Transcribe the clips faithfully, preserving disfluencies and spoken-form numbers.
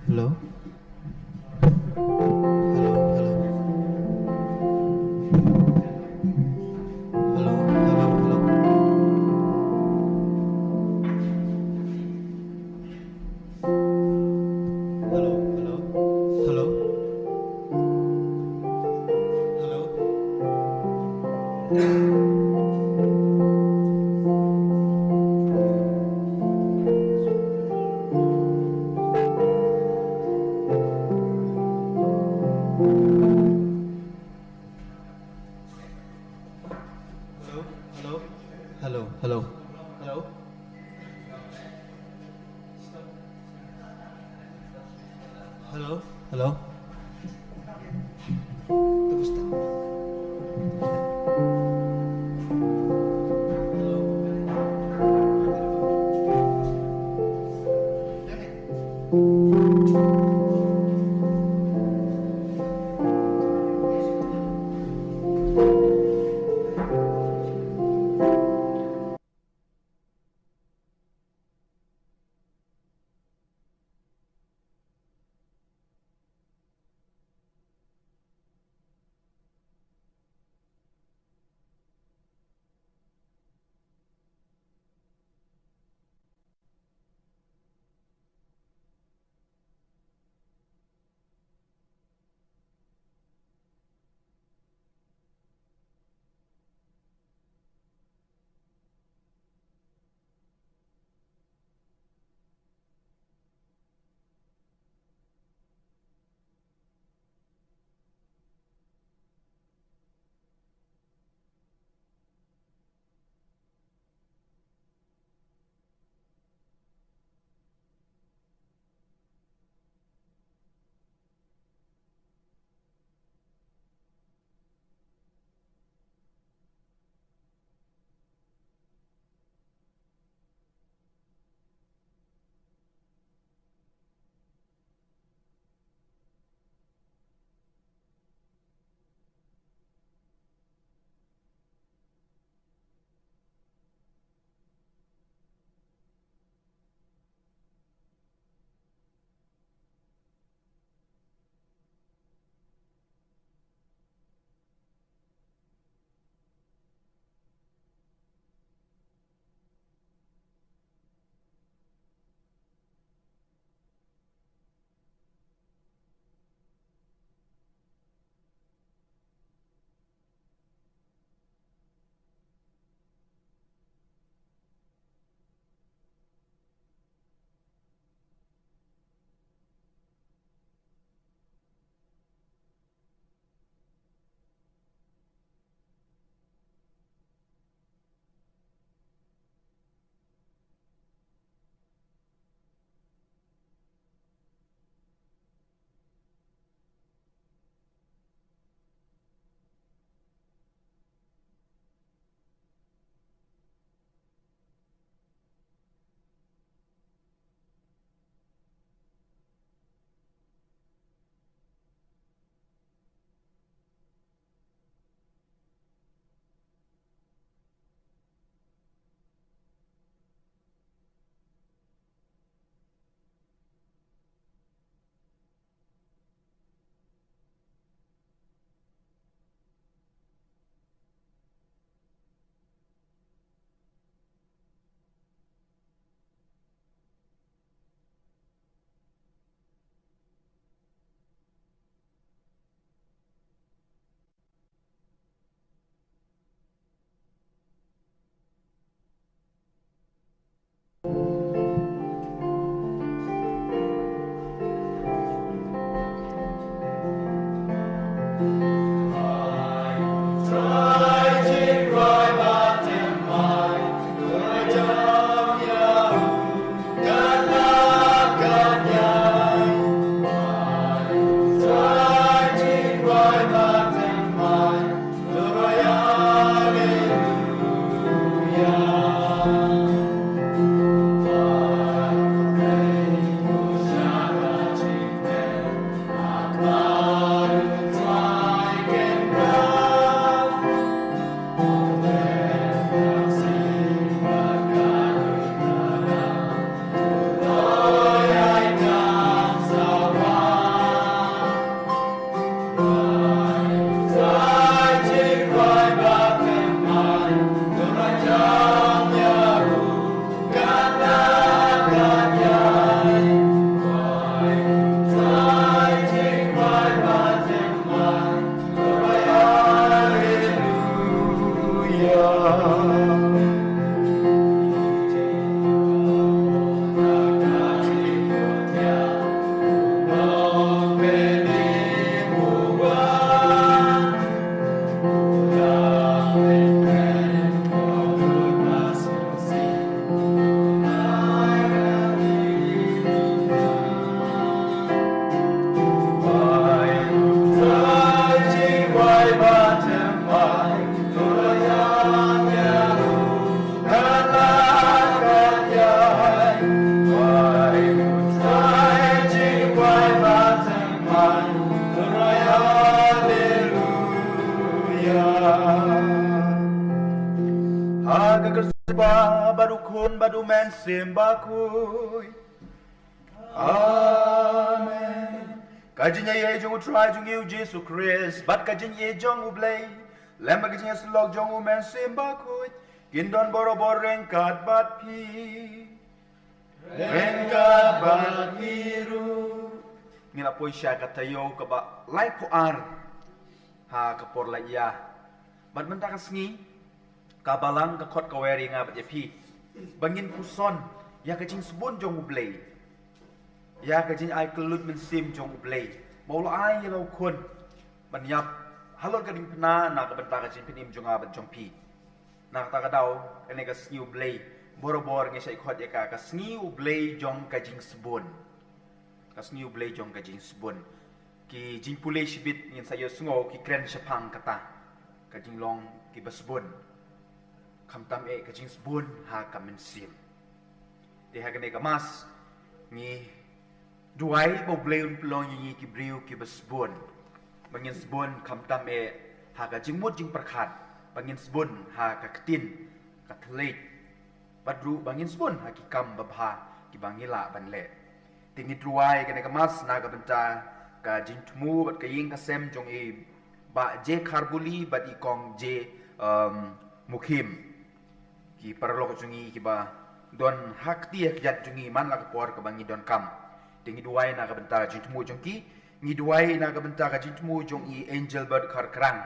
Hello? Hello, hello. Hello, hello, hello. Hello, hello. Hello. Hello. Hello, hello. Hello, hello. Hello. Hello, hello. Kpa bad u Khun bad u Mynsiem Bakhuid. Amen. Ka jingïaid jong u Trai jong ngi u Jisu Khrist bad ka jingïaid jong u Blei lem bad ka jingïasyllok jong u Mynsiem Bakhuid kin don borabor ryngkat bad phi. Ryngkat bad phi ruh. Ngi la poi sha ka taïew kaba laiphew ar ha ka por la ïa. Bad mynta ka sngi ka Balang ka khot ka wer ïa nga bad ïa phi ba ngin puson ïa ka jingsbun jong u Blei, ïa ka jingai kylluid mynsiem jong u Blei ba u la ai ïa la u Khun ban ïap halor ka diengphna na ka bynta ka jingpynim jong nga bad jong phi. Na kata ka daw, kane ka sngi u Blei, borabor ngi shait khot ïa ka ka sngi u Blei jong ka jingsbun. Ka sngi u Blei jong ka jingsbun. Ki jingpule shibit ngin sa ïohsngew ki kren shaphang kata ka jinglong kiba sbun. Khamtam eh ka jingsbun ha ka mynsiem. Te ha kane ka Mass ngi duwai ba u Blei un pynlong ïa ngi ki briew kiba sbun. Ba ngin sbun khamtam eh ha ka jingmut jingpyrkhat, ba ngin sbun ha ka ktien ka thylliej, bad ruh ba ngin sbun ha ki kam babha kiba ngi lah ban leh. Te ngi duwai kane ka Mass na ka bynta ka jingthmu bad ka ïing ka sem jong i Bah J Kharbuli bad i Kong J, um, Mukhim. Ki paralok jong ngi kiba don ha kti ha kjat jong ngi man la ka por kaba ngi donkam. Te ngi duwai na ka bynta ka jingthmu jong ki, ngi duwai na ka bynta ka jingthmu jong i Angel Bad Kharkrang.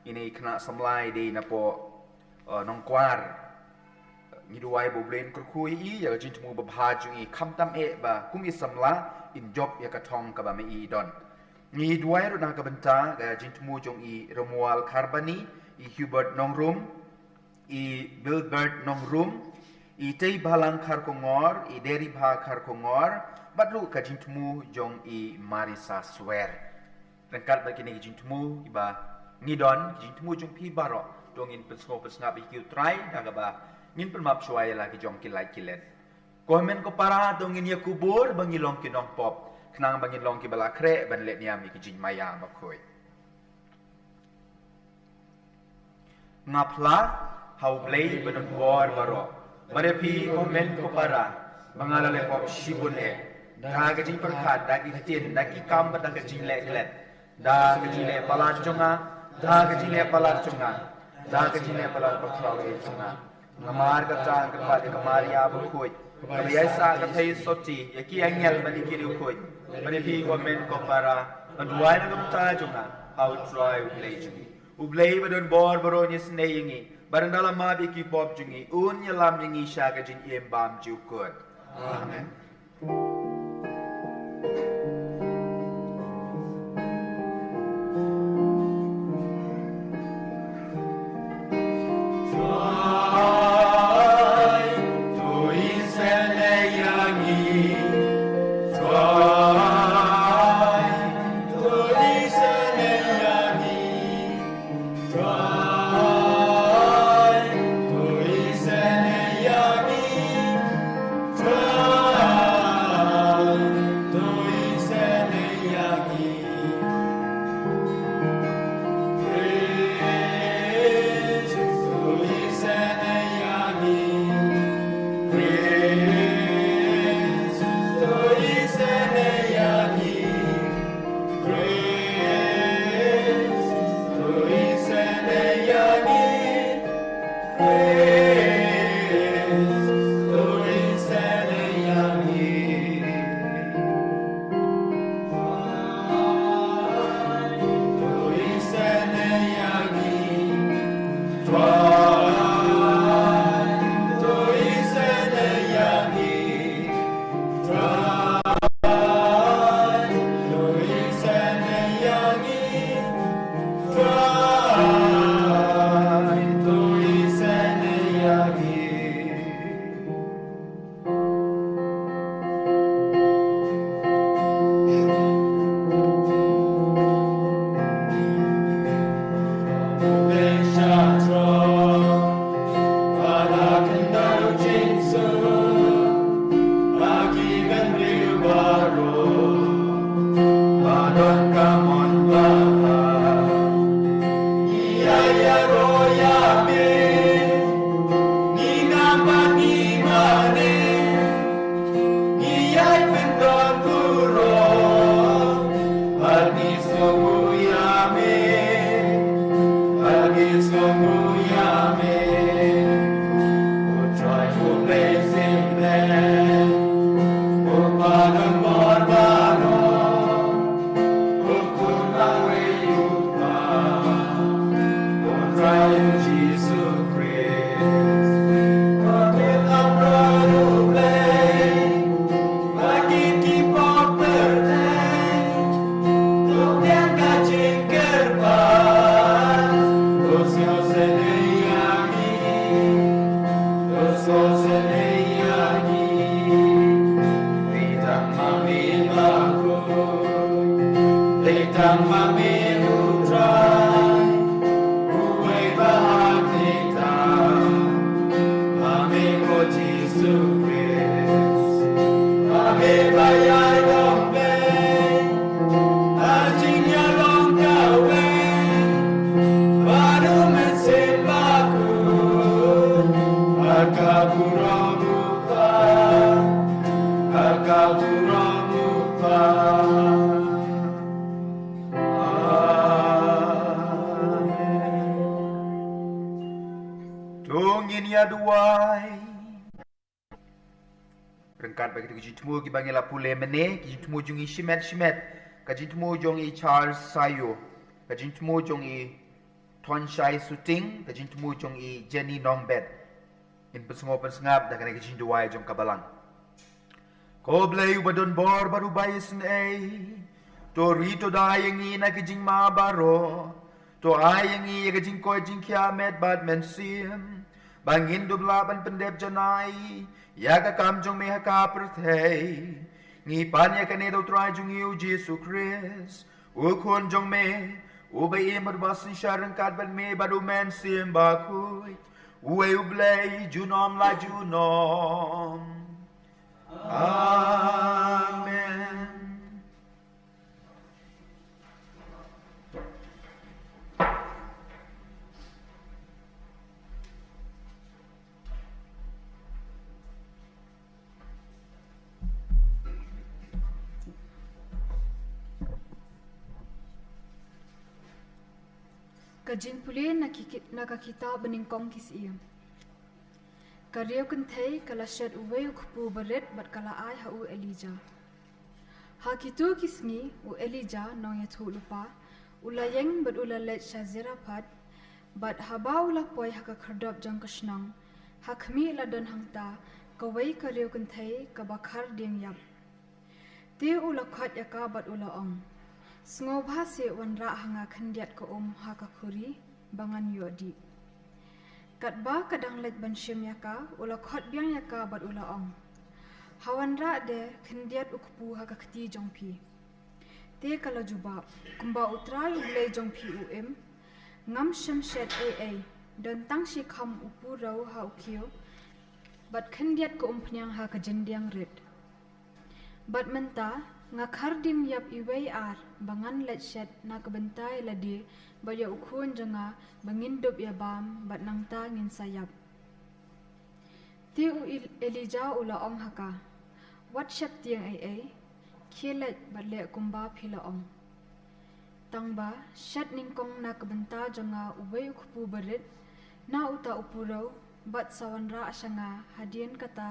Ine i khynnah samla i dei napoh, uh, Nongkwar. Ngi duwai ba u Blei un kyrkhu ïa i ïa ka jingthmu babha jong i khamtam eh ba kum i samla in jop ïa ka thong kaba ma i i don. Ngi duwai ruh na ka bynta ka jingthmu jong i Romuald Kharbani, i Hubert Nongrum, i Bilbert Nongrum, i Tei Balang Kharkongor, i Deri Bha Kharkongor, bad ruh ka jingthmu jong i Marisa Swer. Ryngkat bad kine ki jingthmu kiba ngi don, ki jingthmu jong phi baroh, to ngin pynsngew pynsngap ïa ki u Trai da kaba ngin pynmap shuwa ïa la ki jong ki lait ki let. Ko hynmen ko para, to ngin ïa kubur ba ngi long ki nongpop, khnang ba ngin long kiba la khreh ban leh niam ïa ki jingmaïa bakhuid. Nga phla ha u Blei ba don bor baroh, bad ïa phi ko hynmen ko para, ba nga la leh pop shibun eh, da ka jingpyrkhat, da ki ktien, da ki kam, bad da ka jingleh klet, da ka jingleh palat jong nga, da ka jingleh palat jong nga, da ka jingleh palat bakhraw eh jong nga. Namar kata nga kyrpad ïa ka Maria bakhuid, kaba ïaisah ka thei sotti, ïa ki angel bad ïa ki riewkhuid, bad ïa phi ko hynmen ko para, ban duwai na ka bynta jong nga ha u Trai u Blei jong ngi. U Blei ba don bor baroh un ïasnei ïa ngi, bad ynda la map ïa ki pop jong ngi un ïalam ïa ngi sha ka jingim bymjukut. Amen. ngin ïa duwai. Ryngkat bad kita ki jingthmu kiba ngi la pule mynne, ki jingthmu jong i Shimet Shimet, ka jingthmu jong i Charles Sayo, ka jingthmu jong i Thonshai Suting, ka jingthmu jong i Jenny Nongbet. Ngin pynsngew pynsngap da kane ka jingduwai jong ka Balang. Ko Blei uba don bor bad uba isynei, to ri to da ïa ngi na ki jingma baroh, to ai ïa ngi ïa ka jingkoit jingkhiah met bad mynsiem, ba ngin dup lah ban pyndep janai ïa ka kam jong me ha ka pyrthei. Ngi pan ïa kane da u Trai jong ngi u Jisu Khrist, u Khun jong me, uba im bad uba synshar ryngkat bad me bad u Mynsiem Bakhuid, uwei u Blei junom la junom. Amen. Ka jingpule na ki, na ka kitab Banyngkong ki Syiem. Ka riewkynthei ka la shet uwei u kpu barit bad ka la ai ha u Elijah. Ha kito ki sngi u Elijah nongïathuhlypa u la ïeng bad u la leit sha Zarephath, bad haba u la poi ha ka khyrdop jong ka shnong, ha khmih la don hangta kawei ka riewkynthei kaba khar dieng ïap. Te u la khot ïa ka bad u la ong, sngewbha seh wanrah ha nga khyndiat ka um ha ka khuri ba ngan ïoh dih. Katba ka dang leit ban shim ïa ka, u la khot biang ïa ka bad u la ong, ha wanrah de khyndiat u kpu ha ka kti jong phi. Te ka la jubab, kumba U Trai U Blei jong phi u im, ngam shym shet ei ei, don tang shi kham u purew ha u khiew, bad khyndiat ka umphniang ha ka jyndiang rit. Bad mynta nga khar dieng ïap iwei ar ba ngan leit shet na ka bynta ïa lade bad ïa u khun jong nga ba ngin dup ïa bam bad nangta ngin sa ïap. Te u Elijah u la ong ha ka, wat sheptieng ei ei, khie leit bad leh kumba phi la ong. Tangba shet nyngkong na ka bynta jong nga uwei u kpu barit, na uta u purew, bad sa wanrah sha nga, hadien kata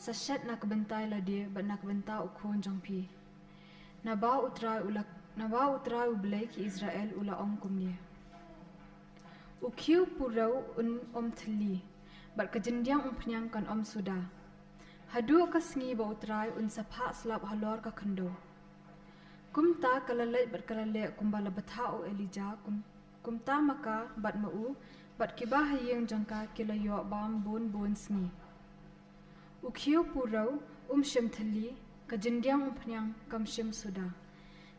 sa shet na ka bynta ïa lade bad na ka bynta u khun jong phi. Naba U Trai u la, naba U Trai U Blei ki Israel u la ong kumne, u khiew purew un ym thylli, bad ka jyndiang umphniang kan ym suda, haduh ka sngi ba U Trai un sa phah slap halor ka khyndew. Kumta ka la leit bad ka la leh kumba la bthah u Elijah, kum, kumta ma ka bad ma u bad kiba ha ïing jong ka ki la ïoh bam bun bun sngi. U khiew purew um shym thylli, ka jyndiang umphniang kam shym suda,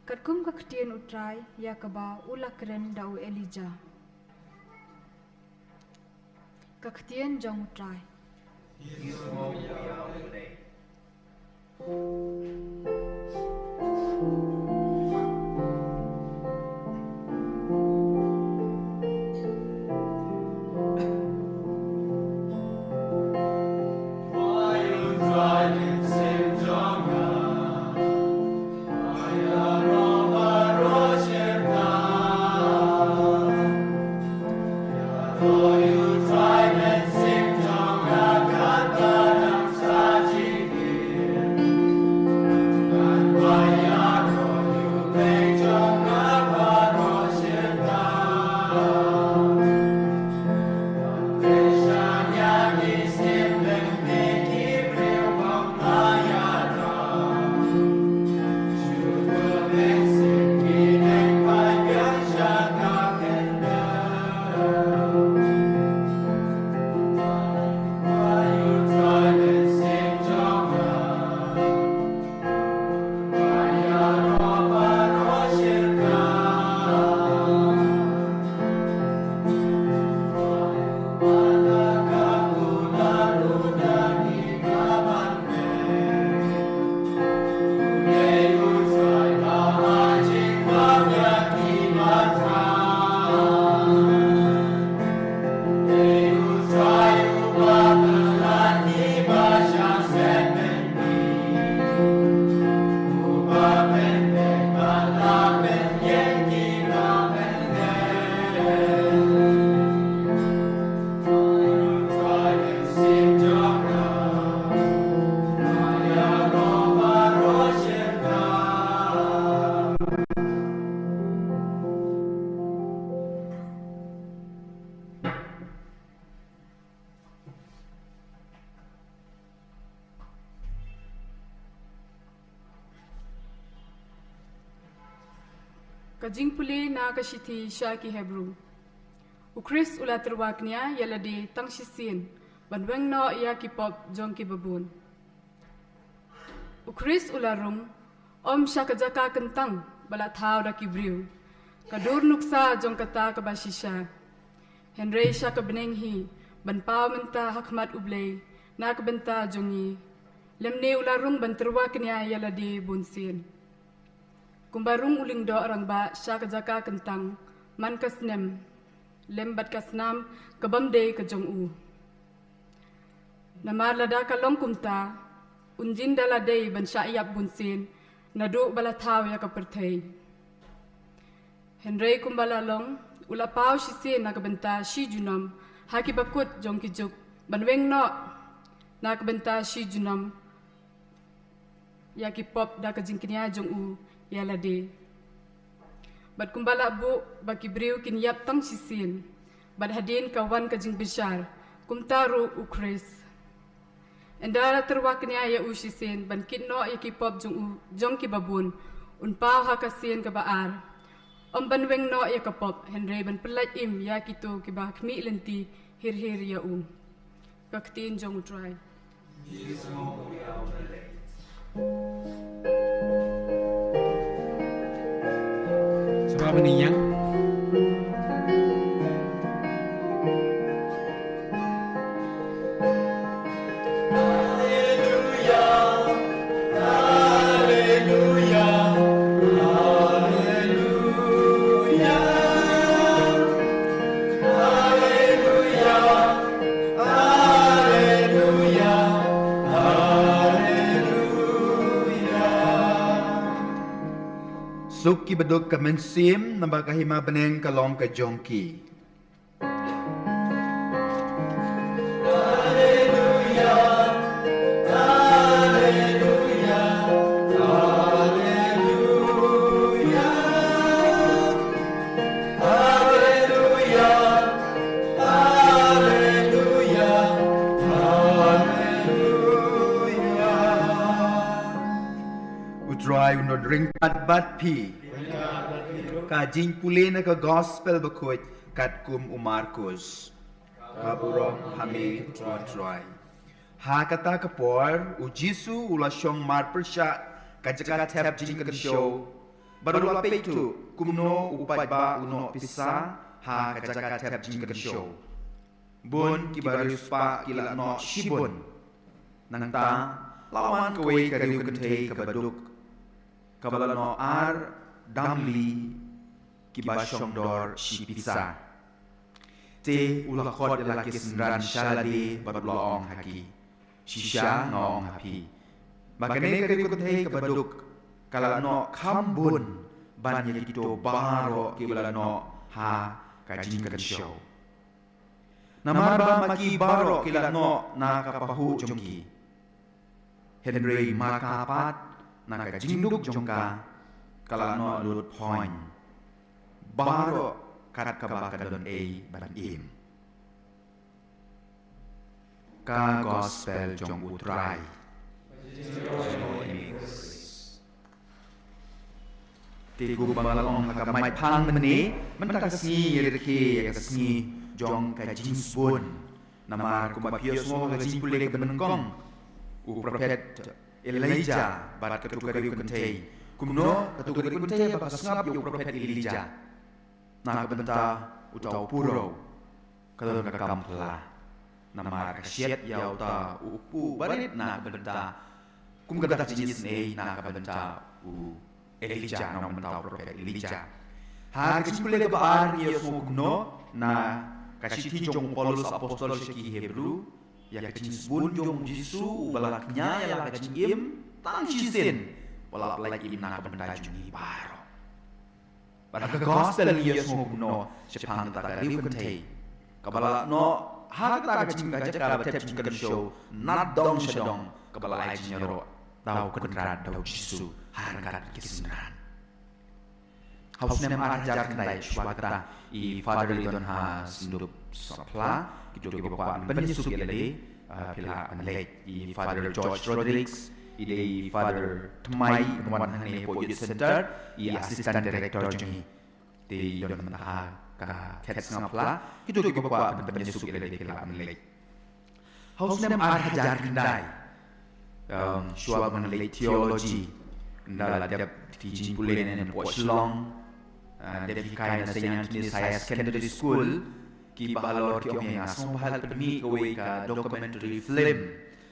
katkum ka ktien U Trai ïa kaba u la kren da u Elijah. Ka ktien jong U Trai. Ka jingpule na ka shithi sha ki Hebru. U Khrist u la tyrwa kñia ïa lade tang shisien ban weng noh ïa ki pop jong ki babun. U Khrist u la rung, ym sha ka jaka kyntang ba la thaw da ki briew, ka dur nuksa jong kata kaba shisha, hynrei sha ka bneng hi, ban paw mynta ha khmat U Blei na ka bynta jong ngi. Lymne u la rung ban tyrwa kñia ïa lade bun sien, kumba rung u lyngdoh rangbah sha ka jaka kyntang man ka snem lem bad ka snam ka bym dei ka jong u. Namar lada ka long kumta, un jin da la dei ban shah ïap bun sien naduh ba la thaw ïa ka pyrthei. Hynrei kumba la long, u la paw shisien na ka bynta shi junom ha ki bakut jong ki juk, ban weng noh na ka bynta shi junom ïa ki pop da ka jingkñia jong u ïa lade. Bad kumba la buh ba ki briew kin ïap tang shisien, bad hadien ka wan ka jingbishar, kumta ruh U Khrist, ynda la tyrwa kñia ïa u shisien ban kit noh ïa ki pop jong u, jong ki babun, un paw ha ka sien kaba ar, ym ban weng noh ïa ka pop, hynrei ban pyllait im ïa kito kiba khmih lynti hir hir ïa u. Ka ktien jong U Trai. Sngewbha ban ïeng. Suk ki baduk ka mynsiem, namar ka hima bneng ka long ka jong ki. U Trai un nod ryngkat bad phi. Ka jingpule na ka Gospel Bakhuid katkum u Markus. Ka burom ha me, U Trai. Ha kata ka por, U Jisu u la shong marpyrshah ka jaka thep jingkynshew, bad u la peit kumno u paidbah u noh pisa ha ka jaka thep jingkynshew. Bun kiba riewspah ki la noh shibun. Nangta la wan kawei ka riew kynthei kaba duk, kaba la noh ar damli kiba shongdor shi pisa. Te u la khot ïa la ki synran sha lade bad u la ong ha ki, shisha nga ong ha phi, ba kane ka riew kynthei kaba duk ka la noh kham bun ban ïa kito baroh kiba la noh ha ka jingkynshew. Namar ba ma ki baroh ki la noh na ka pahuh jong ki, hynrei ma ka pat na ka jingduk jong ka, ka la noh lut phoiñ. Baroh kat kaba ka don ei ban im. Ka Gospel jong U Trai. Te kumba la ong ha ka maitphang mynne, mynta ka sngi ïa rkhie ïa ka sngi jong ka jingsbun. Namar kumba phi ïohsngew ha ka jingpule kaba nyngkong, u prophet Elijah bad kato ka riew kynthei. Kumno kato ka riew kynthei ba ka sngap ïa u prophet Elijah na ka bynta uta u puro, ka don ka kam phylla. Namar ka shet ïa uta u kpu barit na ka bynta, kum kata ka jingisynei na ka bynta u Elijah, na ka bynta u prophet Elijah. Ha ka jingpule kaba ar ngi ïohsngew kumno na ka shithi jong u Paulus apostol sha ki Hebru, ïa ka jingsbun jong u Jisu uba la kñia ïa la ka jingim tang shisien, ba la pyllait im na ka bynta jong ngi baroh. Bad ha ka Gospel ngi ïohsngew kumno shaphang kata ka riew kynthei kaba la noh ha kata ka jing, ka jaka ba thep jingkynshew, na dong sha dong, kaba la ai jingïaroh da u Kynrad, da u Jisu, ha ryngkat ki synran. Ha u snem ar hajar khyndai shuwa kata, i Father i don ha Synduk Saphla, kito kiba kwah ban pynsuk ïa lade, ah, phi lah ban leit. I Father George Rodrigues i dei i Father thymmai, i wan hangne hapoh Youth Center, i Assistant Director jong ngi. Te i don mynta ha ka Khet Sngap Phla, kito kiba kwah ban pynïasuk ïa lade ki lah ban leit. Ha u snem ar hajar khyndai, um, shuwa ban leit theology, ynda la dep ki jingpule na Pohshillong, uh, dep hikai na Saint Anthony's Higher Secondary School, kiba halor ki ong ïa nga, sngewbha pynmih kawei ka documentary film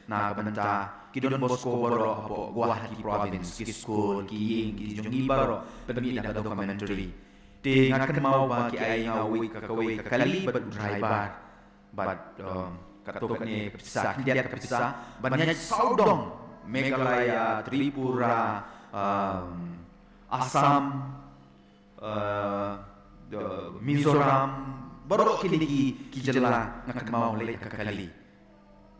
na ka bynta ki Don Bosco baroh hapoh Guwahati Province, ki skul, ki ïing, ki jong ngi baroh, pynmih da ka documentary. Te nga kynmaw ba ki ai nga uwei ka, kawei ka kali bad u driver. Bad, um, kato kane ka pisa, khyndiat ka pisa, ban ïaid sawdong Meghalaya, Tripura, um, Assam, uh, the Mizoram, baroh kine ki, ki jylla nga kynmaw leit ka kali.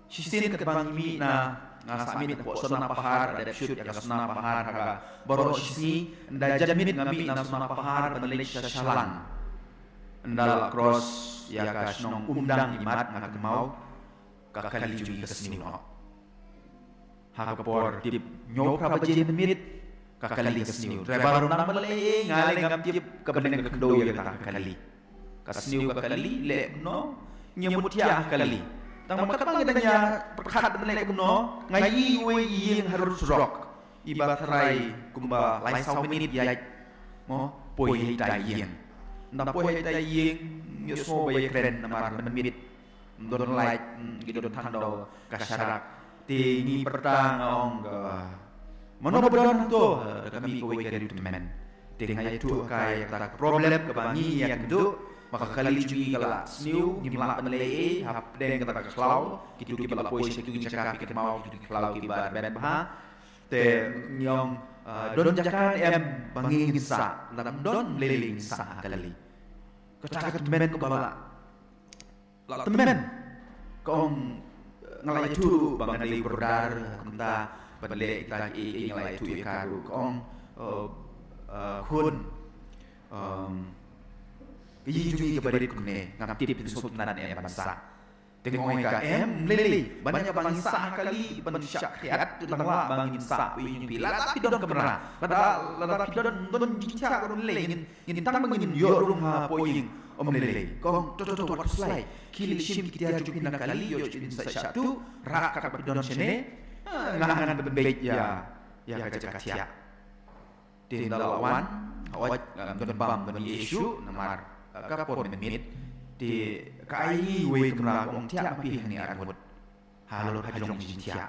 Shisien katba ngi mih na, nga sa mih na Sonapahar, dep shoot ïa ka Sonapahar ha ka baroh shisngi, ynda jan miet nga mih na Sonapahar ban leit sha Shallang. Ynda la cross ïa ka shnong Umdang imat nga kynmaw ka kali jong ngi ka sniew noh. Ha ka por tip hynñiew phra baje mynmiet ka kali ka sniew. Driver ruh nang ban leh ei ei, nga leh ngam tip ka bneng ka khyndew ïa kata ka kali. Ka sniew ka kali, leh kumno, ngi mut thiah ha kali. Tang ba katba ngi dang ïa pyrkhat ban leh kumno, nga ïohi uwei i ïing harud surok. Iba tharai kumba lai saw minit ïaid, mo, poi ha ita i ïing. Ynda poi ha ita i ïing, ngi sngew ba ïakren namar mynmiet ym don light, mm, ngi don tang da ka sharak. Te ngi pyrta nga ong ka, mano ba don hangto, eh, da ka mih kawei ka riewtymmen. Te nga ïathuh ïa ka, ïa kata ka problem kaba ngi ïakynduh, ba ka kali jong ngi ka la sniew, ngim lah ban leh ei ei, hapdeng kata ka khlaw, kito kiba la poi sha kito ki jaka phi kynmaw, kito ki khlaw kiba rben bha. Te ngi ong, eh, don jaka ne em ba ngin sah, lada ym don lei lei ngin sah ha kali. Kata ka tymmen kaba la la tymmen. Ka ong, nga la ïathuh ba nga dei u brother, kumta, ban leh kita kiei kiei, nga la ïathuh ïa ka ruh. Ka ong, eh, eh, khun, em, ka ïing jong ngi kaba rit kumne, ngam tip phin sngewtynnat ne em ban sah. Te nga ong ïa ka, em, ym lei lei, ban ïa ba ngin sah ha kali, ban shah khriat, te dang lah ba ngin sah ha ïing jong phi. Lada phi don kamra, lada, lada phi don, don jingthiah, don lei, ngin Ngin tang ba ngin ïoh rung hapoh ïing. Ym lei lei. Ka ong, to to to, wat phylla. Khie leit shim ki tiar jong phi na kali, ïoh shuh phin sa shah tuh, rah katba phi don shane. Ah, nga ngan pynbeit ïa, ïa ka jaka thiah. Te ynda la wan, hooid, ngam don bam don ei ei shuh, namar, ah, ka por mynmiet. Te ka ai ngi uwei kamra, ka ong thiah ma phi hangne arngut. Halor hajrong jingthiah.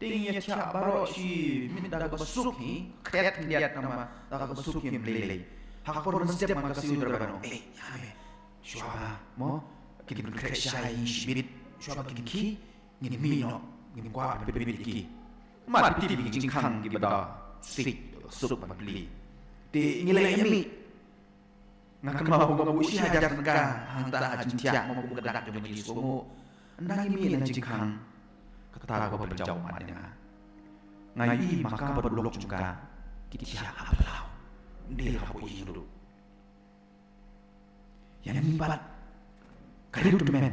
Te ngi ïa thiah baroh shi miet da kaba suk hi, khriat khyndiat namar da kaba suk hi ym lei lei. Ha ka por mynstep ma ka siew driver u ong, eh, ïa me. Shuwa ba, mo, kin pynkhreh shai shi miet, shuwa ba kin khie, ngin mih noh, ngin kwah ban pynmih ïa ki. Mat phi tip ki jingkhang kiba da sik, suk ban plie. Te ngi la ïa mih. Nga kynmaw ba nga buh shi hajar tyngka hangta ha jingthiah, mo, kum ka dak jong ka jingsngewnguh. Ynda ngi mih na jingkhang, kata kaba pynjaw ummat ïa nga. Nga ïohi ma ka bad u lok jong ka ki thiah ha phyllaw. Ym dei hapoh ïing ruh. Ïa ngi pat, ka riewtymmen,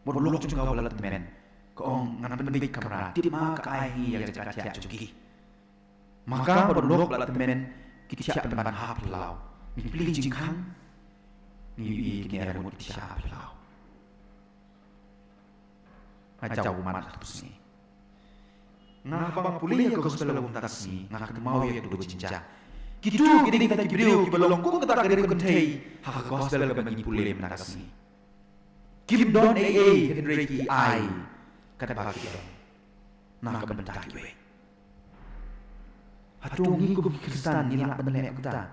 bad u lok jong ka uba la tymmen, ka ong, ngan pynbeit kamra, tip ma ka ai ngi ïa ka jaka thiah jong ki. Ma ka bad u lok ba la tymmen ki thiah pynban ha phyllaw. Ngi plie jingkhang, ngi ïohi kine arngut ki thiah ha phyllaw. Nga jaw ummat ha kato ka sngi. Nga haba nga pule ïa ka gospel ha kata ka sngi, nga kynmaw ïa kato ka jingjia. Kito ki dei kita ki briew kiba long kum kata ka riewkynthei ha ka gospel kaba ngi pule mynta ka sngi. Kim don ei ei hynrei ki ai katba ki don na ka bynta kiwei. Hato ngi kum ki Khristan ngi lah ban leh kumta?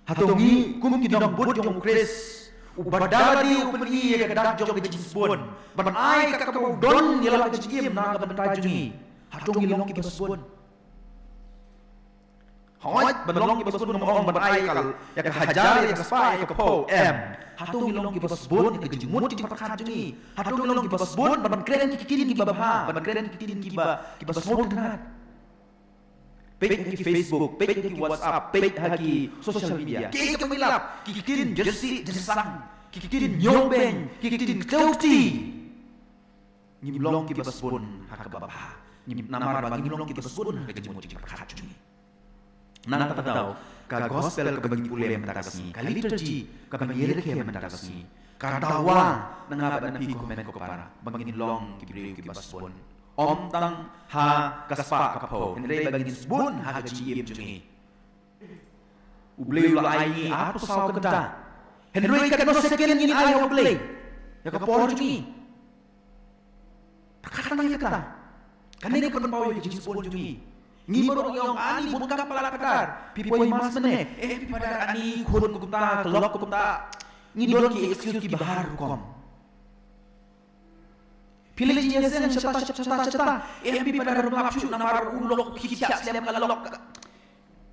Hato ngi kum ki nongbud jong u Khrist, uba da lade u pyni ïa ka dak jong ka jingsbun ban ai kat kaba u don ïa la ka jingim na ka bynta jong ngi? Hato ngi long kiba sbun? Hooid, ban long kiba sbun ngam ong ban ai ïa ka, ïa ka hajar, ïa ka spah, ïa ka phew, em. Hato ngi long kiba sbun ïa ka jingmut jingpyrkhat jong ngi? Hato ngi long kiba sbun ban kren ki ktien kiba bha, ban kren ki ktien kiba, kiba sngewtynnat? Peit ha ki Facebook, peit ha ki WhatsApp, peit ha ki social media. Kiei kiba ngi lap, ki ktien jyrsieh jyrsang, ki ktien ñiewbeiñ, ki ktien kdew kti. Ngim long kiba sbun ha kaba bha. Ngim, namar ba ngim long kiba sbun ha ka jingmut jingpyrkhat jong ngi. Na kata ka daw, Ka gospel kaba ngi pule mynta ka sngi, ka liturgy kaba ngi rakhe mynta ka sngi, ka dawa na nga bad na phi ko hynmen ko para, ba ngin long ki briew kiba sbun. Ym tang ha ka spah ka phew, hynrei ba ngin sbun ha ka jingim jong ngi. U Blei u la ai ngi arphew saw kynta. Hynrei katno second ngin ai ha U Blei ïa ka por jong ngi? Pyrkhat tang ïa kata. Kane ka pynpaw ïa ka jingsbun jong ngi. Ngi baroh ngi ong, ani bun kam palat patar. Phi poi mass mynne. Eh, phi padar, ani khun kumta, ka lok kumta. Ngi don ki excuse kiba har rukom. Phi leit jingïaseng shata shata shata. Eh, phi padar, ym lap shuh namar u lok u khie thiah slem ka lok.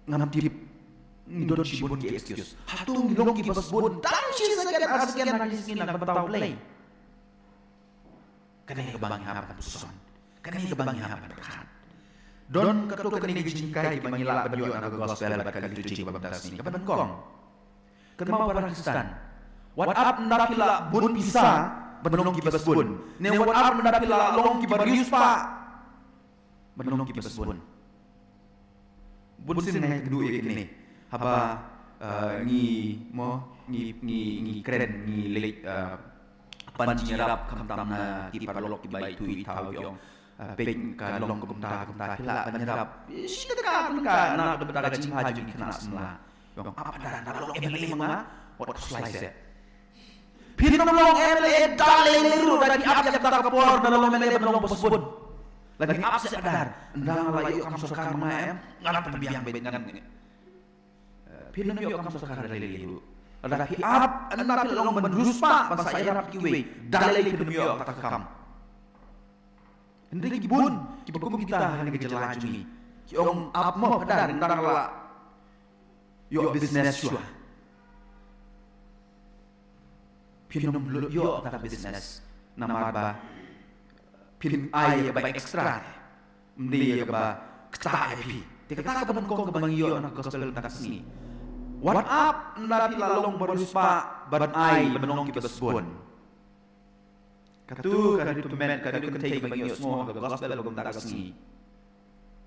Ngam tip. Ngi don shibun ki excuse. Hato ngi long kiba sbun tang shi second ar second ha ki sngi na ka bynta U Blei? Kane kaba ngi hap ban pyrshang. Kane kaba ngi hap ban pyrkhat. Don katto katne ki jinghikai kiba ngi lah ban ïoh na ka gospel bad ka liturgy ba mynta ka sngi. Kaba nyngkong, kynmaw para Khristan, wat ap ynda phi lah bun pisa ban long kiba sbun, ne wat ap ynda phi lah long kiba riewspah ban long kiba sbun. Bun sien nga ïakynduh ïa kine haba, eh, ngi, mo, ngi, ngi, ngi kren, ngi leit, eh, pan jingïarap, khamtam na ki paralok kiba ithuh ithaw, ki ong, eh, peit, ka long kumta kumta, phi lah ban ïarap shi tyngka tyngka na ka bynta ka jingbha jong ki khynnah samla. Ki ong, ap, da, da long M L A ma nga, wat khuslai seh. Phin ym long M L A da lei lei ruh, da phi ap ïa kata ka por, da long M L A ban long ba sbun. Lada phi ap seh, padar, ynda nga la ïoh kam sorkar ma nga, em, ngan pynbiang beit, ngan. Phin ym ïoh kam sorkar da lei lei ruh. Lada phi ap, ynda phi long ban riewspah ban sa ïarap kiwei, da lei phin ym ïoh kata ka kam. Hynrei ki bun kiba kum kita ha kane ka jylla jong ngi, ki ong, ap mo, padar, ynda nga la ïoh business shuwa. Phin ym lut ïoh kata ka business namar ba phin ai ïa kaba extra, ym dei ïa kaba ktah ïa phi. Te kata kaba nyngkong kaba ngi ïoh na ka gospel mynta ka sngi. Wat ap ynda phi la long ba riewspah ban ai ban long kiba sbun. Katto ka ri tymmen, ka ri kynthei ba ngi ïohsngew ha ka gospel ba mynta ka sngi,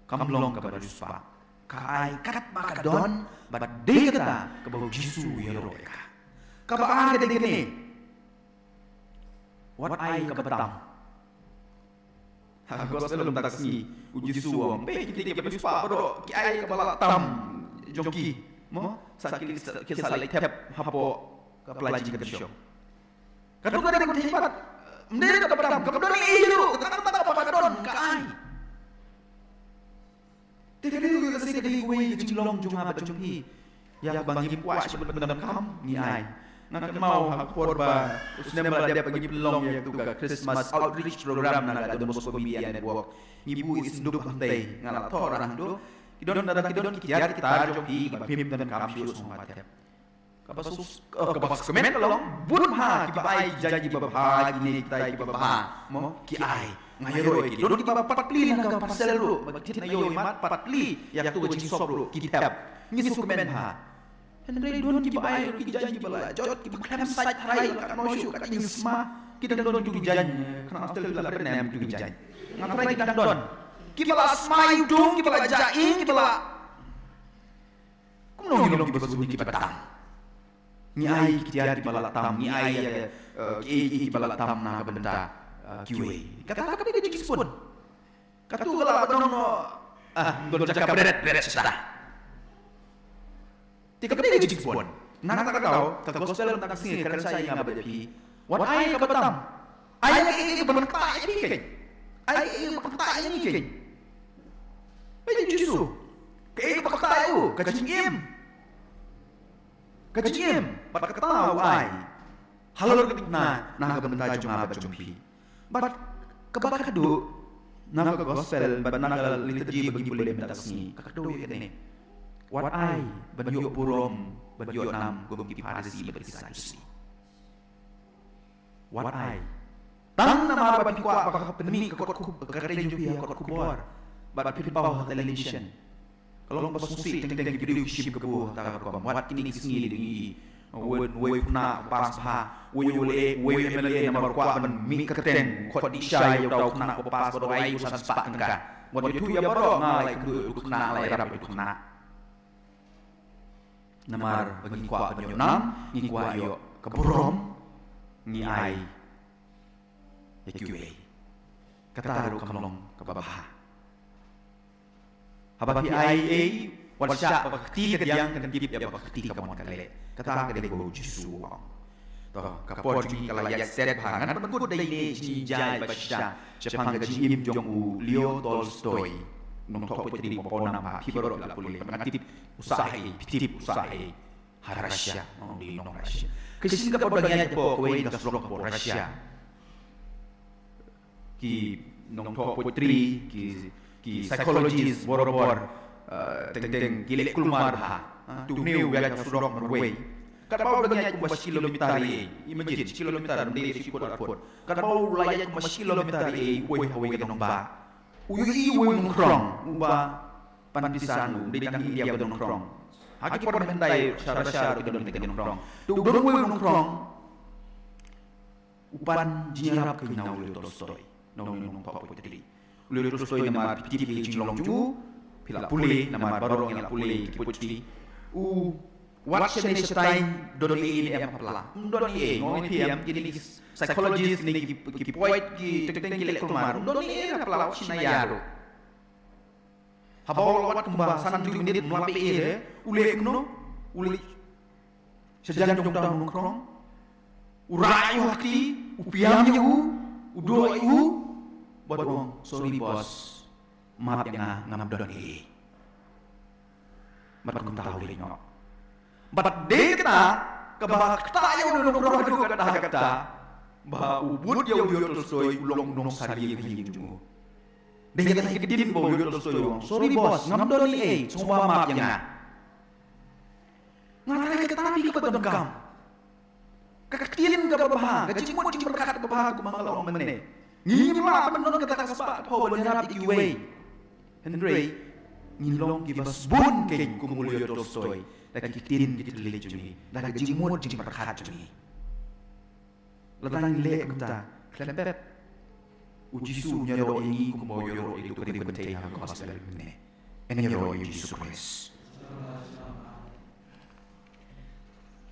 kam long kaba riewspah. Ka ai katba ka don, bad dei kata kaba U Jisu u ïaroh ïa ka. Kaba ar ka dei kane. Wat ai kaba tam. Ha ka gospel mynta ka sngi, U Jisu u ong, peit, ki dei kiba riewspah baroh, ki ai kaba la tam jong ki. Mo, sa ki, sa ki sa leit thep hapoh ka pla jingkynshew. Katto katne ka kynthei pat, ym dei kaba tam, kaba don ei ei ruh, kata kata kaba ka don ka ai. Te kane ruh ka sei ka dei kawei ka jinglong jong nga bad jong phi. Ïa kaba ngim kwah shuh ban pyndonkam, ngi ai. Nga kynmaw ha ka por ba u snem ba la dep ba ngi pynlong ïa katu ka Christmas Outreach Program na ka Don Bosco Media Network. Ngi buh i sanduk hangtei, nga la thoh rangbah. Ki don, da ki don ki tiar ki tar jong phi ba phim pyndonkam shuh, sngewbha thep. Kaba suk, eh, kaba suk kmen ka long, bun bha kiba ai jaiñ kiba bha, kine kitai kiba bha, mo, ki ai. Nga ïaroh ïa ki. Don kiba pat pli na ka parcel ruh, ba ki thied na ïew imat, pat pli ïa katu ka jingsop ruh, ki thep. Ngi suk kmen bha. Hynrei don kiba ai ruh ki jaiñ kiba la jot, kiba khlem sait tharai, la katno shuh ka jingsma, ki dang don tu ki jaiñ, kane hostel la pynrem tu ki jaiñ. Nga tharai ki dang don. Kiba la sma ïa u dung, kiba la jah ïing, kiba la Kumno ngi long kiba sbun, kiba tam? Ngi ai ki tiar kiba la tam, ngi ai, eh, eh, ki, ki, kiba la tam na ka bynta, eh, kiwei. Kata ka dei ka jingsbun. Katu ka lah ban ong, ah, don jaka bret, bret shata. Te ka dei ka jingsbun. Na kata ka daw, ka gospel mynta ka sngi ka kren shai ïa nga bad ïa phi. Wat ai kaba tam. Ai ïa kaei kaei ba ktah ïa phi keiñ. Ai ïa kaei kaei ba ktah ïa ngi keiñ. Ai ïa u Jisu. Kaei kaba ktah ïa u, ka jingim. Ka jingim bad kata u ai. Halor ka bynta, na ka bynta jong nga bad jong phi. Bad kaba khatduh, na ka gospel bad na ka liturgy ba ngi pule mynta ka sngi, ka kdew ïa kane. Wat ai ban ïoh burom, ban ïoh nam kum ki Pharisi bad ki Sadusi. Wat ai. Tang namar ba phi kwah ba ka pynmih ka kot khub-, ka kyrteng jong phi ha kot khubor. Bad phi pynpaw ha television. Ka long ba sngewsih teng teng ki briew ki shim kabu ha kata ka rukom. Wat kine ki sngi dei ngi. Wei, wei u khynnah u pass bha. Wei u le, wei u M L A namar u kwah ban mih kyrteng. Khot dih shai ïa uta u khynnah ba pass bad u ai u san spah tyngka. Wat ïathuh ïa baroh, nga la ïakynduh ïa utu u khynnah, la ïarap ïa utu u khynnah. Namar ba ngi kwah ban ïoh nam, ngi kwah ïoh ka burom, ngi ai ïa kiwei. Kata ruh kam long kaba bha. Haba phi ai ei, wat shah ba ka kti ka diang kan tip ïa ba ka kti ka mon ka leh. Kata ka dei ba u Jisu u ong. To, ka por jong ngi ka la ïaid stet bha, ngan pynkut da ine i jingïaid ba shisha shaphang ka jingim jong u Leo Tolstoy. Nongthoh poetry ba pawnam bha, phi baroh phi la pule, bad nga tip u sah ei, phi tip u sah ei. Ha Russia, nong di nong Russia. Ka shisien ka por ba ngi ïaid hapoh kawei ka surok hapoh Russia, ki nongthoh poetry, ki, ki psychologist, bor bor, eh, teng teng ki leh kulmar bha. Ha, to une u ïaid ha surok marwei. Katba u dang ïaid kumba shi kilometer ei, imagine, shi kilometer, ym dei shi phut ar phut. Katba u la ïaid kumba shi kilometer ei, u poi ha kawei ka nongbah, u ïohi uwei u nongkhrong uba pan pisa, u dei tang India u nongkhrong. Ha ki por mynhyndai sha Russia ruh ki don kine ki nongkhrong. To u don uwei u nongkhrong u pan jingïarap keiñ na u Leo Tolstoy, na une u nongthoh poetry. U Leo Tolstoy, namar phi tip ïa i jinglong jong u, phi la pule, namar baroh ngi la pule ïa ki poetry. U wad shane shatai, don ei ei ne em ha pla. Ym don ei ei, nga ong ïa phi em, kine ki psychologist ne ki, ki poet, ki teng teng ki leh kulmar. Ym don ei ei ha pla, wat shim na ïa ruh. Haba u la wad kumba san hynriew minit ym lap ei ei re, u leh kumno? U leit sha jan jong uta u nongkhrong, u rah ïa u ha kti, u pynïam ïa u, u duh ïa u, bad u ong, "Sorry boss, map ïa nga, ngam don ei ei." Bad kumta u leit noh. Bad dei kata kaba ktah ïa u nongkhrong haduh katta katta, ba u bud ïa u Leo Tolstoy u long u nongsar ïing ha ïing jong u. Dei kata ka ktien ba u Leo Tolstoy u ong, "Sorry boss, ngam don ei ei, sngewbha map ïa nga." Nga kyrpad ïa kata phi, ka donkam ka ktien kaba bha, ka jingmut jingpyrkhat kaba bha, kumba nga la ong mynne. Ngim lah ban don kata ka spah ka phew ban ïarap ïa kiwei. Hynrei ngin long kiba sbun keiñ kum u Leo Tolstoy, da ki ktien ki thylliej jong ngi, da ka jingmut jingpyrkhat jong ngi. Lada ngi leh kumta, khlem pep, u Jisu un ïaroh ïa ngi kumba u ïaroh ïa uto u briew kynthei ha ka gospel mynne. Yn ïaroh ïa u Jisu Khrist.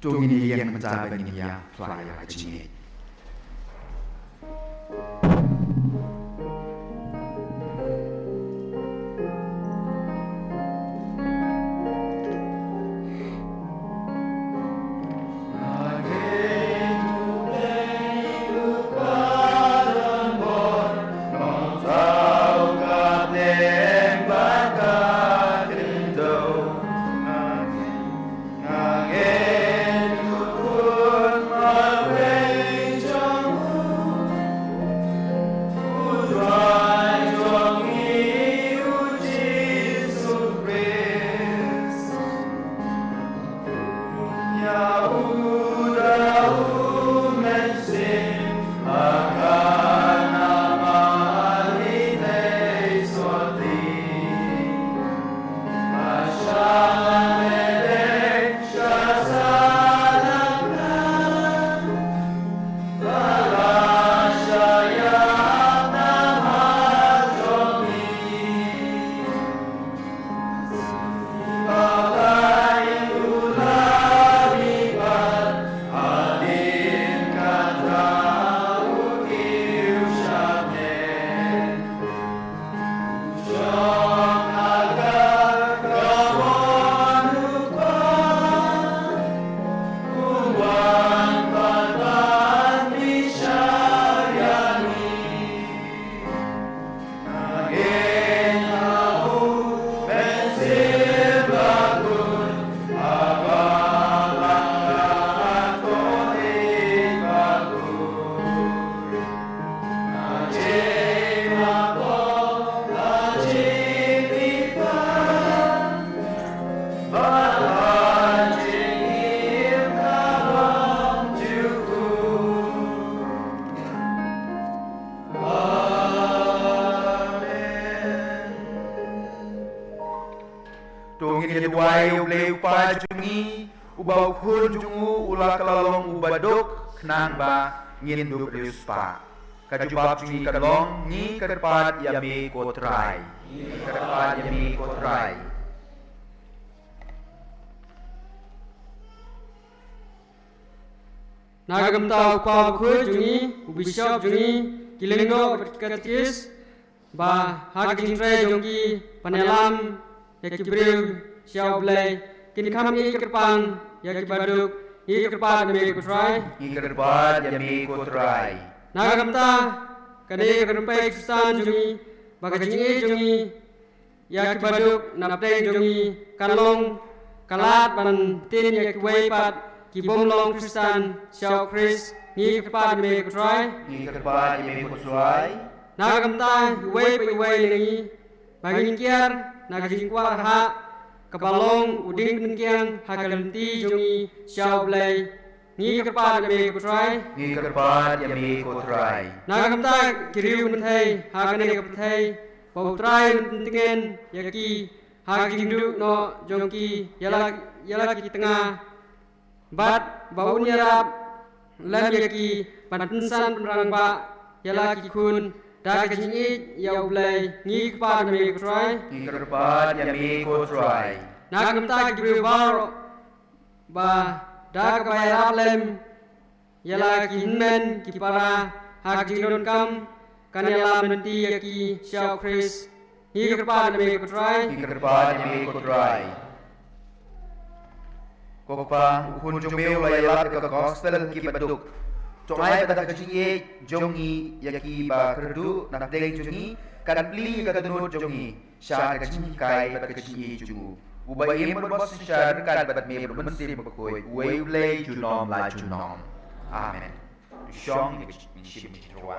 To ngin ïeng mynta ban ïa phla ïa ka jingngeit. To ngin ïa duwai ïa U Blei U Kpa jong ngi, uba U Khun jong u u la kylla long uba duk, khnang ba ngin dup riewspah. Ka jubab jong ngi ka long, ngi kyrpad ïa me ko Trai. Ngi kyrpad ïa me ko Trai. Na ka bynta u kpa bakhuid jong ngi, u bishop jong ngi, ki lyngdoh bad ki katekis, ba ha ka jingtrei jong ki ban ïalam ïa ki briew sha U Blei, kin kham ïeit kyrpang ïa ki baduk. Ngi kyrpad ïa me ko Trai. Ngi kyrpad ïa me ko Trai. Na ka bynta kane ka rympei Khristan jong ngi, ba ka jingïeit jong ngi ïa ki baduk na pdeng jong ngi kan long ka lad ban tin ïa kiwei pat ki bym long Khristan sha U Khrist. Ngi kyrpad ïa me ko Trai. Ngi kyrpad ïa me ko Trai. Na ka bynta iwei pa iwei na ngi, ba ngin kiar na ka jingkwah hah kaba long u dieng pynkiang ha ka lynti jong ngi sha U Blei. Ngi kyrpad ïa me ko Trai. Ngi kyrpad ïa me ko Trai. Na ka bynta ki riew kynthei ha kane ka pyrthei, ba U Trai un pyntngen ïa ki ha ka jingduh noh jong ki ïa la, ïa la ki tnga, bad ba un ïarap lem ïa ki ban pynsan pynrangbah ïa la ki khun da ka jingïeit ïa U Blei. Ngi kyrpad ïa me ko Trai. Ngi kyrpad ïa me ko Trai. Na ka bynta ki briew baroh, ba da kaba ïarap lem ïa la ki hynmen ki para ha ka jingdonkam, kan ïalam lynti ïa ki sha U Khrist. Ngi kyrpad ïa me ko Trai. Ngi kyrpad ïa me ko Trai. Ko Kpa, u Khun jong me u la ïalap ïa ka gospel ha ki baduk. To ai ba da ka jingïeit jong ngi ïa ki ba kyrduh na pdeng jong ngi, kan plie ïa ka dohnud jong ngi sha ka jinghikai bad ka jingïeit jong u. Uba im bad uba synshar ryngkat bad me bad U Mynsiem Bakhuid, uwei U Blei junom la junom. Amen. To shong ïa ka jingshim jingtyrwa.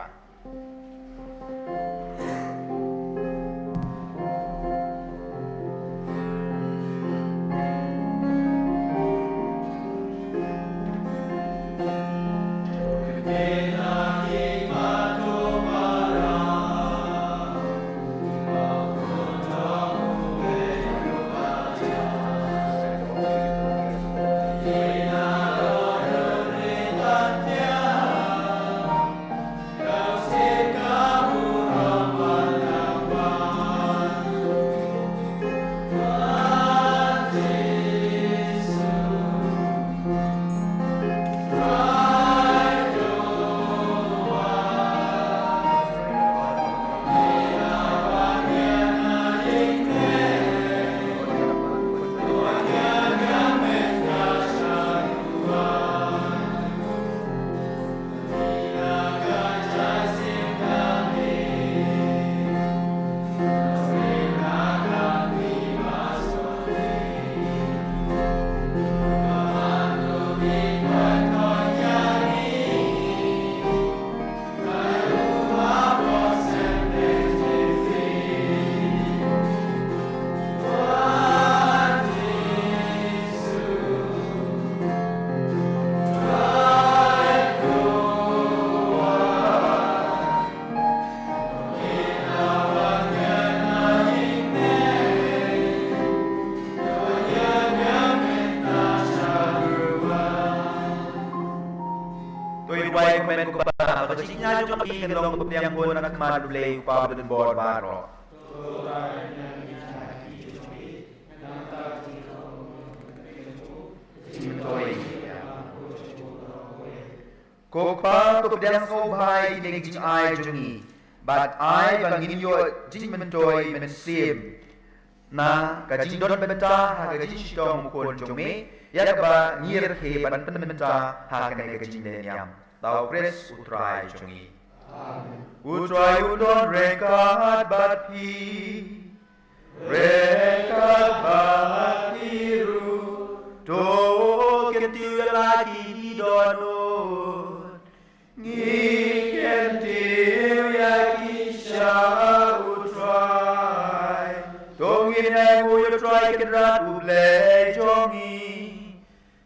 To ïa duwai kumne ko Kpa, ba ka jingïaid jong phi kan long ba pdiang bun na khmat U Blei U Kpa badonbor baroh. Ko Kpa, ko pdiang sngewbha ïa kine ki jingai jong ngi, bad ai ba ngin ïoh jingmyntoi mynsiem na ka jingdon bynta ha ka jingshitom u Khun jong me, ïa kaba ngi rakhe ban pynbynta ha kane ka jingdon niam. Da U Khrist U Trai jong ngi. Amen. U Trai un don ryngkat bad phi. Ryngkat bad phi ruh. To kyntiew ïa la ki dohnud. Ngi kyntiew ïa ki sha U Trai. To ngin ainguh ïa U Trai Kynrad U Blei jong ngi.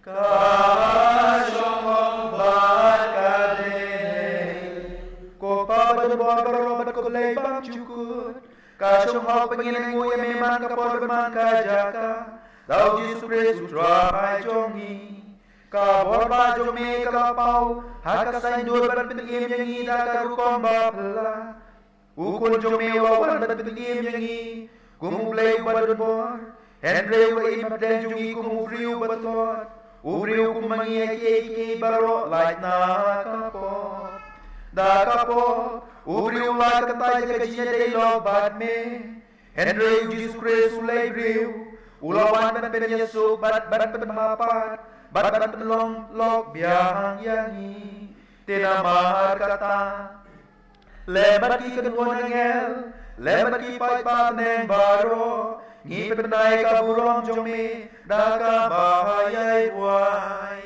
Ka shong hok bad ka dei. Ko Kpa badonbor baroh bad ko Blei bymjukut. Ka shong hok ba ngin ainguh ïa me man ka por bad man ka jaka. Da U Jisu Khrist U Trai jong ngi. Ka bor ba jong me ka la paw ha ka saiñdur ban pynim ïa ngi da ka rukom ba phylla. U Khun jong me u la wan ban pynim ïa ngi kum U Blei uba donbor. Hynrei u la im hapdeng jong ngi kum u briew uba tot. U briew kum ma ngi ha kiei kiei baroh, lait na ka pop. Da ka pop, u briew u la kyntait ïa ka jingïadei lok bad me. Hynrei u Jisu Khrist u lei briew, u la wan ban pynïasuk bad ban pynbha pat bad ban pynlong lok biang ïa ngi. Te namar kata, lem bad ki kynhun angel, lem bad ki paidbah bneng baroh, ngi pynbna ïa ka burom jong me da kaba ïai wai.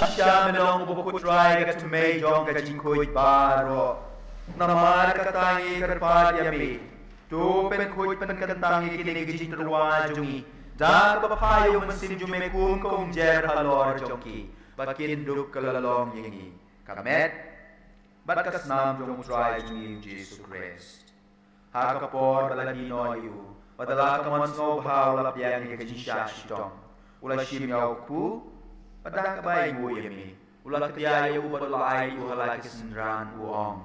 Shisha me long, ko Trai, ka thymmei jong ka jingkhuid baroh. Namar kata ngi kyrpad ïa me, to pynkhuid pynkyntang ïa kine ki jingtyrwa jong ngi da kaba phai ïa u Mynsiem jong me kum ka umjer halor jong ki, ba kin dup ka la long ïa ngi ka met bad ka snam jong u Trai jong ngi u Jisu Khrist. Ha ka por ba la mih noh ïa u, bad da la ka mon sngewbha u la pdiang ïa ka jingshah shitom, u la shim ïa u kpu, bad da kaba ainguh ïa me, u la kdiah ïa u bad u la ai ïa u ha la ki synran, u ong: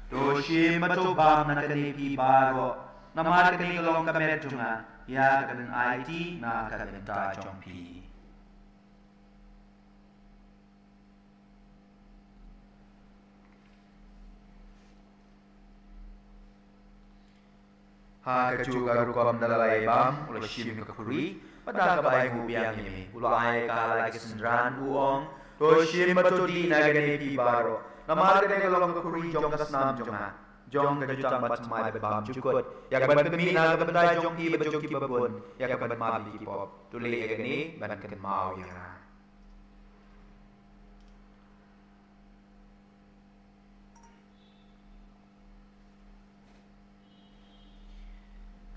To shim bad to bam na kane phi baroh, namar kane ka long ka met jong nga, ïa kaba ngan aiti na ka bynta jong phi. Ha kajuh ka rukom da la ïai bam, u la shim ka khuri, bad da kaba ainguh biang ïa me, u la ai ka ha la ki synran, u ong: To shim bad to dih na kane phi baroh, namar kane ka long ka khuri jong ka snam jong nga, jong ka jutang bathymmai bad bymjukut, ïa kaban pynmih na ka bynta jong phi bad jong kiba bun, ïa kaban map ïa ki pop. To leh ïa kane ban kynmaw ïa nga.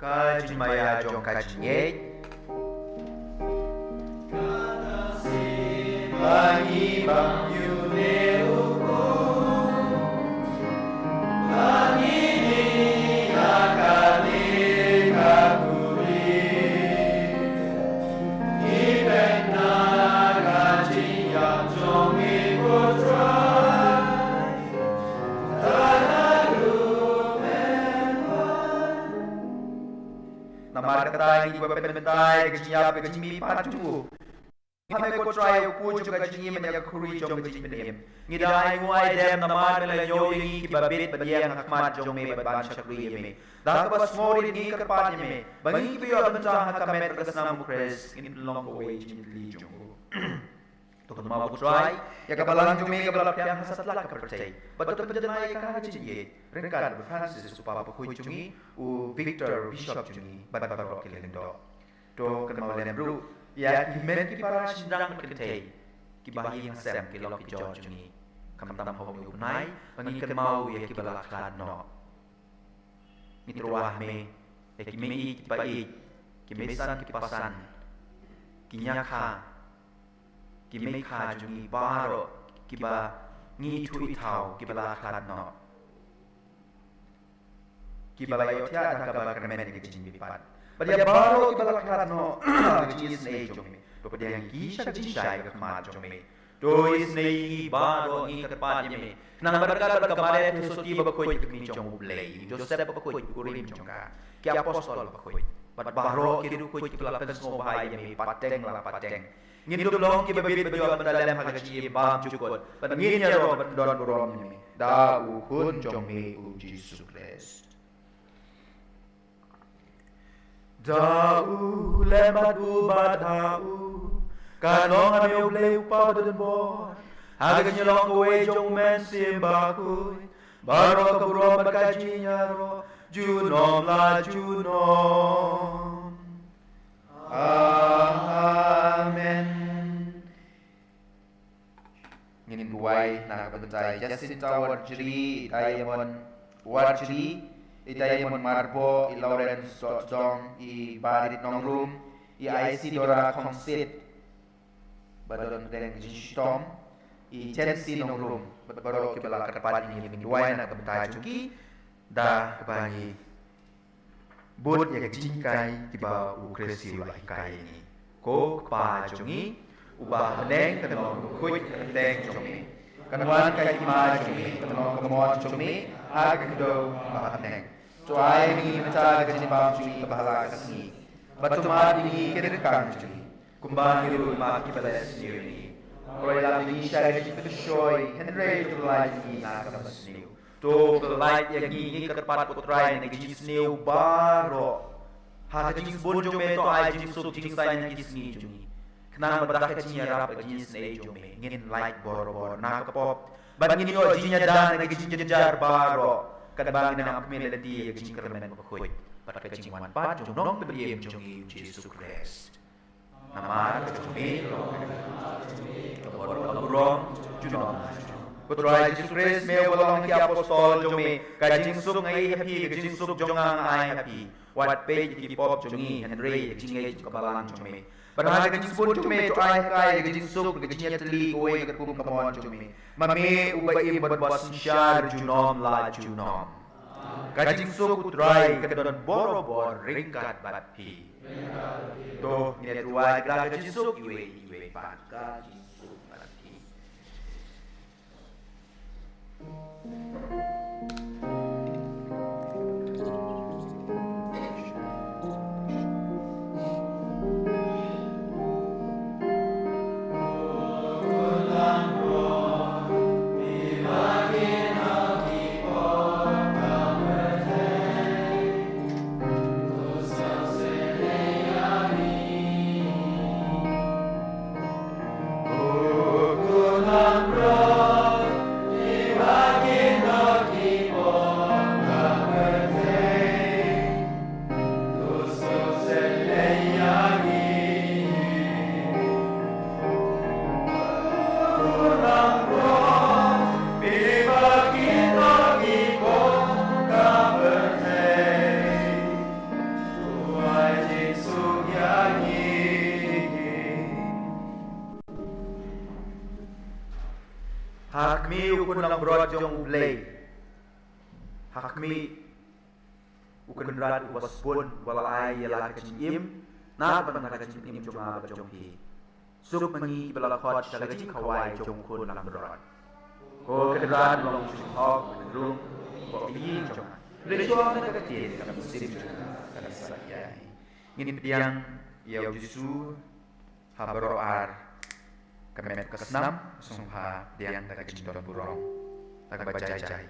Ka jingmaïa jong ka jingngeit. Namar kata ngi kwah ban pynmynta ïa ka jingïap ka jingmihpat jong u. Ngi phah me ko Trai ïa u kpu jong ka jingim bad ïa ka khuri jong ka jingpynim. Ngi da ainguh aidem namar me la ñiew ïa ngi kiba bit bad ïeng ha khmat jong me bad ban shakri ïa me. Da kaba sngewrit ngi kyrpad ïa me ba ngi kiba ïoh bynta ha ka met bad ka snam u Khrist ngin pynlong kawei jingmut jong u. To kynmaw ko Trai ïa ka balang jong me kaba la pdiang ha satlak ka pyrthei, bad to pynjanai ïa ka ha ka jingïeit ryngkat bad u Francis u Papa Bakhuid jong ngi, u Victor Bishop jong ngi, bad baroh ki lyngdoh. To kynmaw lem ruh ïa ki hynmen ki para shynrang bad kynthei kiba ha ïing ha sem, ki lok ki jor jong ngi, khamtam ha une u bnai, ba ngin kynmaw ïa kiba la khlad noh. Ngi tyrwa ha me ïa ki mei ki paid, ki meisan ki pasan, ki ñiakha, ki meikha jong ngi baroh kiba ngi ithuh ithaw kiba la khlad noh. kiba la ïohthiah da kaba kyrmen ïa ka jingmihpat. Bad ïa baroh kiba la khlad noh ha ka jingisynei jong me, to pdiang ïa ki sha ka jingshai ka khmat jong me. To isynei ïa ngi baroh, ngi kyrpad ïa me, khnang ba ryngkat bad ka Maria Theisotti bakhuid, ka kmie jong U Blei, Joseph bakhuid, u kurim jong ka, ki apostol bakhuid, bad baroh ki riewkhuid kiba la pynsngew bha ïa me pateng la pateng, ngin dup long kiba bit ba ïoh ban da lem ha ka jingim bymjukut, bad ngin ïaroh ban don burom ïa me da u Khun jong me u Jisu Khrist. Da u lem bad u bad ha u, kan long ha me U Blei U Kpa badonbor, ha ka jingïalong kawei jong U Mynsiem Bakhuid, baroh ka burom bad ka jingïaroh junom la junom. Amen. Ngin duwai na ka bynta i Jacinta Warjri, i Diamond Warjri, i Diamond Marbo, i Lawrence Dohdong, i Barit Nongrum, i Isidora Khongsit, ba don pdeng jingshitom, i Chancy Nongrum, bad baroh kiba la kyrpad ïa ngi, ngin duwai na ka bynta jong ki da kaba ngi bud ïa ki jinghikai kiba u Khrist u la hikai ïa ngi. Ko Kpa jong ngi uba ha bneng, kan long ka kyrteng jong me, kan wan ka hima jong me, kan long ka mon jong me ha ka khyndew ba ha bneng. To ai ïa ngi mynta ka jingbam jong ngi kaba ha la ka sngi, bad to map ïa ngi ki ryngkang jong ngi, kumba ngi ruh ngi map ïa kiba la ïasniew ïa ngi. Wat roi lap ïa ngi sha ka jingpynshoi, hynrei to pyllait ïa ngi na ka basniew. To pyllait ïa ngi, ngi kyrpad ko Trai, na ki jingsniew baroh. Ha ka jingsbun jong me to ai jingsuk jingsaiñ ha ki sngi jong ngi, khnang ba da ka jingïarap ha ka jingisynei jong me ngin lait borabor na ka pop, bad ngin ïoh jingïada na ki jingjynjar baroh, katba ngin ïa kmie lynti ïa ka jingkyrmen bakhuid bad ka jingwan pat jong u Nongpynim jong ngi u Jisu Khrist. Namar ka jong me ka long ka bor, ka burom junom. Ko Trai Jisu Khrist, me uba la ong ha ki apostol jong me, ka jingsuk nga ai ha phi, ka jingsuk jong nga nga ai ha phi. Wat peit ïa ki pop jong ngi, hynrei ïa ka jingngeit jong ka balang jong me. Bad ha ka jingsbun jong me to ai ha ka ïa ka jingsuk, ka jingïatylli kawei katkum ka mon jong me, ma me uba im bad uba synshar junom la junom. Ka jingsuk u Trai ka don borabor ryngkat bad phi. To ngin ïa duwai da ka jingsuk iwei iwei pat. Ka jingsuk bad phi. Ha khmih, U Khun langbrot jong U Blei. Ha khmih, U Kynrad uba sbun, uba la ai ïa la ka jingim na ka bynta ka jingim jong nga bad jong phi. Suk ma ngi kiba la khot sha ka jingkhawai jong U Khun langbrot. Ko Kynrad, long u jinghok, u rung, u ïing jong nga. Hynrei shong na ka ktien, ka mynsiem jong nga kan sa ïai. Ngin pdiang ïa U Jisu ha baroh ar ka met ka snam, sngewbha pdiang da ka jingdon burom, da kaba jai jai.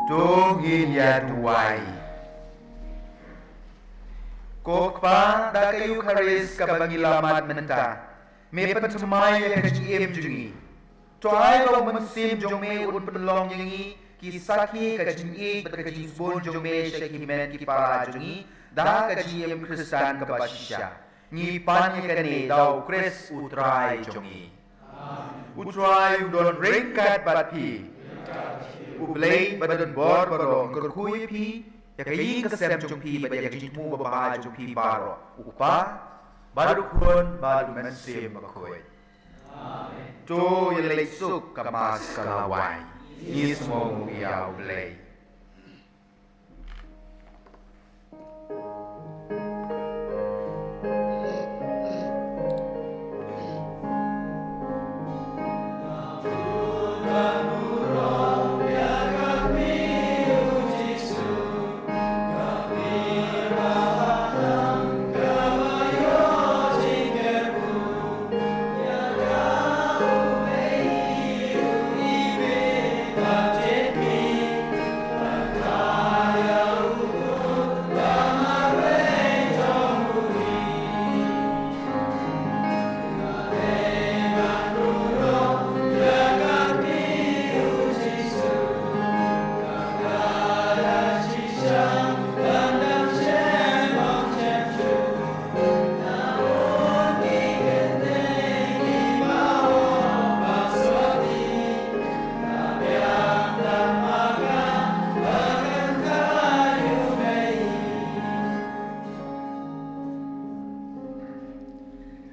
To ngin ïa duwai. Ko Kpa, da ka Eukharist kaba ngi la mad mynta, me pynthymmai ïa ka jingim jong ngi. To ai ba u Mynsiem jong me un pynlong ïa ngi ki sakhi ka jingïeit bad ka jingsbun jong me sha ki hynmen ki para jong ngi, da ka jingim Khristan kaba shisha. Ngi pan ïa kane da u Khrist u Trai jong ngi. U Trai u don ryngkat bad phi. U Blei ba don bor baroh un kyrkhu ïa phi, ïa ka ïing ka sem jong phi bad ïa ka jingthmu babha jong phi baroh, u Kpa bad u Khun bad u Mynsiem Bakhuid. To ïa leit suk, ka Mass ka la wai. Ngi sngewbha ïa u Blei.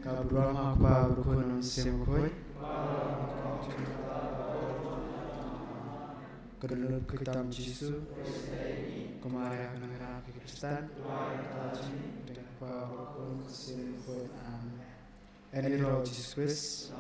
Ka burom ha u Kpa, u Khun, u Mynsiem Bakhuid. Ka dohnud khuid tam Jisu. Ko Maria ka nongrep ïa ki Khristan. Amen. Ïa u Jisu Khrist.